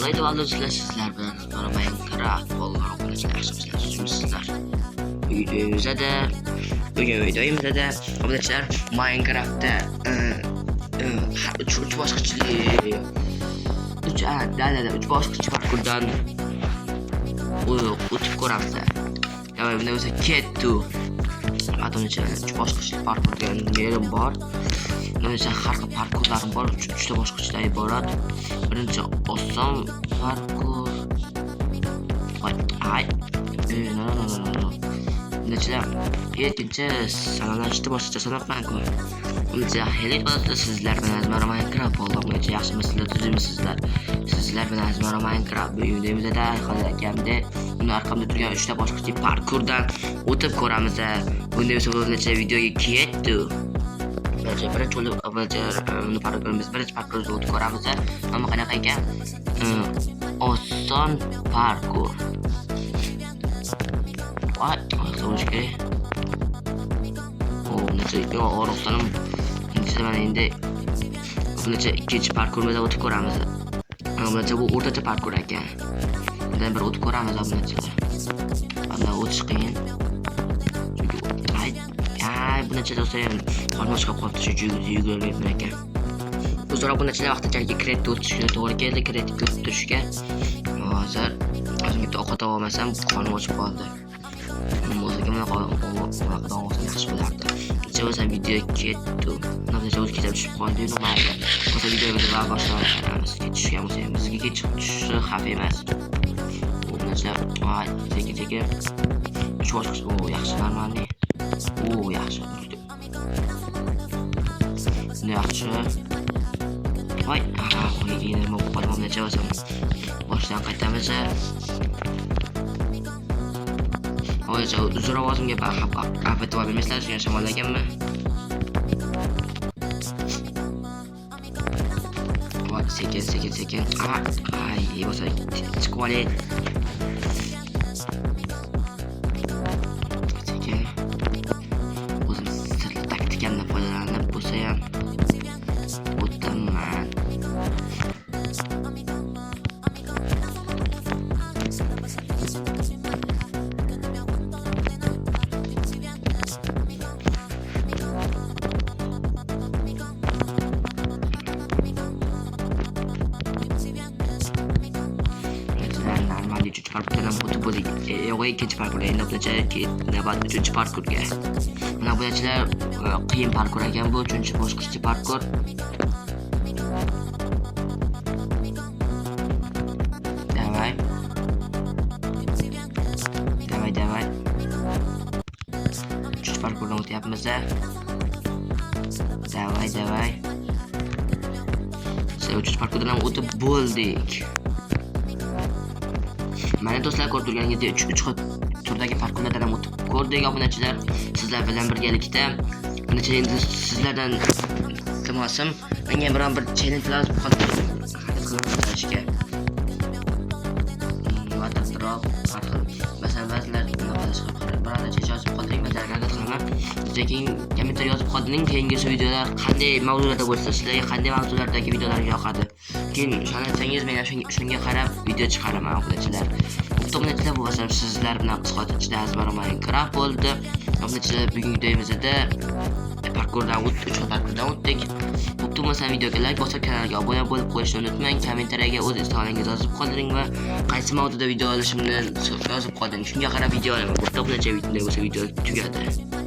Hello do'stlar, sizlar bilan Minecraft bolalar obunachilar, yaxshimisizlar, tuzukmisizlar? Bugun videomizda obunachilar Minecraftda uch bosqichli uch bosqichli parkurdan o'tib ko'ramiz. Давай, bunday bo'lsa ketdi. Obunachilar, uch bosqichli parkur degan yerim bor. Bunday har xil parkurlarim bor, uchta bosqichdan iborat. Birinchi oson parkur. Voy, ay. No, no, no, no, no. Bundachilar ikkinchi sanalashni boshqacha sanabman-ku. Buncha hello do'stlar, sizlar bilan Azmara Minecraft bo'ldi. Buncha yaxshimisizlar, tuzukmisizlar? Sizlar bilan Azmara Minecraft. Bugun videomizda hali akamda uni arqamda turgan uchta bosqichli parkurdan o'tib ko'ramiz. Bunday bo'lsa buncha videoga ketdi. Birinchi bo'lib buni parkurimiz, birinchi parkurimizni o'tib ko'ramiz. Ammo qanaqa ekan? Oson parkur. Voy, bo'lishi kerak. O, buncha yo, og'riqdanim. Buncha mana endi buncha ikkinchi parkurimizdan o'tib ko'ramiz. Buncha bu o'rtacha parkur ekan. Bundan bir o'tib ko'ramiz buncha. Bundan o'tish qiyin. Chunki ay, ay, buncha do'stlar ham qornim chiqib qolibdi, shu yugurmayapman ekan. O'zaro buncha vaqtinchalik kredit o'tishga to'g'ri keldi, kredit ko'rib turishga. Hozir o'zimga bitta ovqat olmasam qornim ochib qoldi. O'ziga bunaqa bunaqa olsam yaxshi bo'lardi. Necha bo'lsa video ketdi. Nima o'zi ketib tushib qoldi, mayli. Bo'lsa videoga va boshlaymiz. Kech tushgan bo'lsa ham bizga kech tushishi xavf emas. Buncha ay, sekin sekin. Uch bosqich, o, yaxshi, нормальный. O, yaxshi. Yaxshi. Voy, aha, qo'yga nima bo'lib qoldi, necha bo'lsa boshdan qaytamiz. Hozircha uzr ovozimga xafa e'tibor bermaysizlar, shunga shamollaganman. Voy, sekin, sekin, sekin. Ay, bo'lsa chiqib olay. Sekin. O'zim sirli taktikamdan foydalanib bo'lsa ham o'taman. Normal uchinchi parkurdan ham o'tib bo'ldik. Yo'q, ikkinchi parkur. Endi bunacha navbat uchinchi parkurga. Mana bunachilar qiyin parkur ekan bu uchinchi bosqichli parkur. Давай. Давай, давай. Uchinchi parkurdan o'tyapmiz. Давай, давай. Uchinchi parkurdan ham o'tib bo'ldik. Mana do'stlar, ko'rib turganingizdek uch xil turdagi parkurlardan ham o'tib ko'rdik obunachilar. Sizlar bilan birgalikda. Bunacha endi sizlardan iltimosim, menga biron bir challenge yozib qoldiring. Harakat qilaman qilishga. Drop har xil. Masalan, ba'zilar bunaqa bironta challenge yozib qoldiring, masalan, harakat qilaman. Lekin kommentar yozib qoldiring, keyingi videolar qanday mavzularda bo'lsa, sizlarga qanday mavzulardagi videolar yoqadi. Keyin o'shani aytsangiz, men shunga qarab video chiqaraman obunachilar. Obunachilar, bu bo'lsa sizlar bilan qisqa ichida Azmara Minecraft bo'ldi. Obunachilar, bugungi videomizda parkurdan o'tdik, uch xil parkurdan o'tdik. Bo'pti, bo'lmasa videoga like bosib, kanalga obuna bo'lib qo'yishni unutmang. Kommentariyaga o'z savolingizni yozib qoldiring va qaysi mavzuda video olishimni yozib qoldiring. Shunga qarab video olaman. Bo'pti, obunachilar, bunday bo'lsa video tugadi.